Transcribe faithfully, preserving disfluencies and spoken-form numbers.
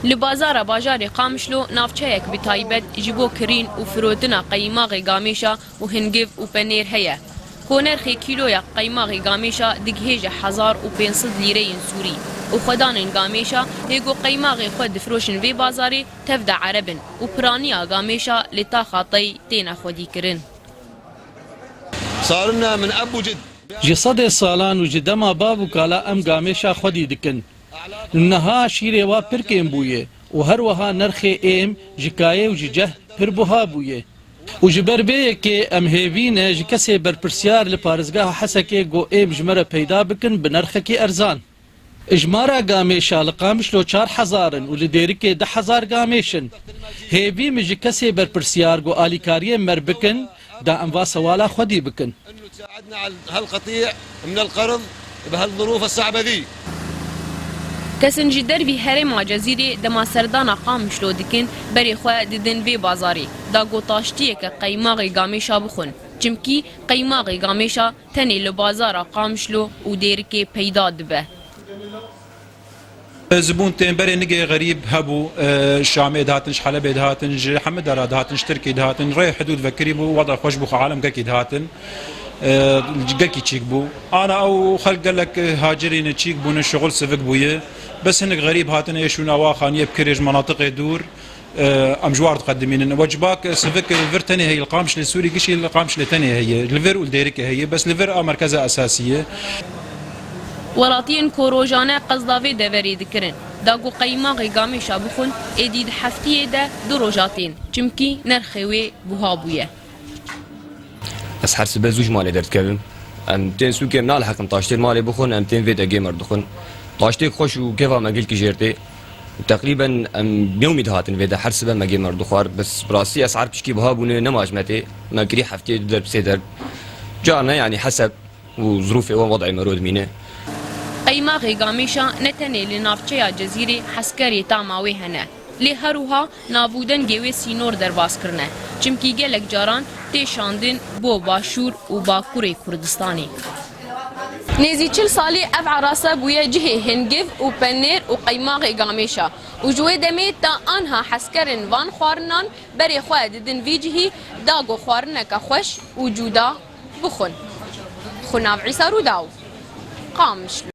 Li bazara bajarê Qamişlo navçeyek bi taybet ji bo kirîn û firotina qeymaxê gamêşa û hingiv û penêr heye. Ku nerxê kîloya qeymaxê gamêşa digihêje hezar û pênc sed lîreyên sûrî û xwedanên gamêşa hê ku qeymaxê xwe difiroşin vê bazarê tevde ereb in û piraniya gamêşa li taxa tey têne xwedîkirin. صارلنا من أب وجد. Ji sedê salan û ji dema bav û kala em gamêşa xwedî dikin. Niha şîrê wa pir kêm bûye û her wiha nerxê êm ji kayê û ji ceh pir buha bûye. Û ji ber vê yekê em hêvî ne ji kesê berpirsyar li parêzgeha Hesekê ku êm ji me re peyda bikin bi nerxekî erzan. Ijmara gamêşa li Qamişlo çar hezar in û li Dêrikê du hezar gamêş in. Hêvî min ji kesê berpirsyar ku alîkariyê me re bikin, da em va sewala xwedî bikin. أنه تساعدنا على هالقطيع من القرض بهالظروف الصعبة ذي. Kesên ji dervî herêma Cezîrê dema serdana Qamişlo dikin, berê xwe didin vê bazarê, da ku taştiyeke qeymaxê gamêşa bixwin. Çimkî qeymaxê gamêşa tenê li bazara Qamişlo û Dêrikê peyda dibe. Zibûn tên berê nigê xerîb hebû, e, Şamê dihatin, ji Helebê dihatin, ji hemî dera dihatin, ji Tirkî dihatin, rê hidûd vekirî bû, weda xweş bû, xwe alem gekî dihatin, e, gekî çîk bû. Ana ew xelk gelek hacirî ne çîk bûne, şixul sivik bûye. Bes hinek xerîb hatine, ê şûna wa xaniyê bikirê ji menatiqê dûr. Em ji war diqedimînin. Wecibak sivik li vir tenê heye, li Qamişlê Sûrî gişî li Qamişlê tenê heye. Li vir û li Dêrikê heye. Bes li vir a merkeza esasî ye. Welatiyên ku rojane qezda vê deverê dikirin, da ku qeymaxê gamêşa bixwin, êdî di heftiyê de du roja tên, çimkî nerxê wê buha bûye. Ez her sibe zû ji malê derdikevim. Em tên sûkê, em naliheqin taştê li malê bixwin, em tên vê degê me dixwin. Taştêk xweş û kêfa me gelkî jêr tê. Teqrîben em yewmî dihatin vê de, her sibe me gê me dixwar. Bes bi rastî esar pişkî biha bûne, nema ji me tê. Me kirî heftiyê du derb, sê derb. Carna yanî heseb û zirûfê wan wed'ê me ro dimîne. Qeymaxê gamêşa ne tenê li navçeya Cezîrê heskerê tama wê hene. Lê her wiha nav û dengê wê sînor derbas kirine, çimkî gelek caran tê şandin bo Başûr û Bakurê Kurdistanê. Nêzî çil salî ev erase bûye cihê hingiv û penêr û qeymaxê gamêşa û ji wê demê ta anha heskerên van xwarinan berê xwe didin vî cihî da ku xwarineke xweş û cûda bixwin. Xunav Îsa Rûdaw, Qamişlo.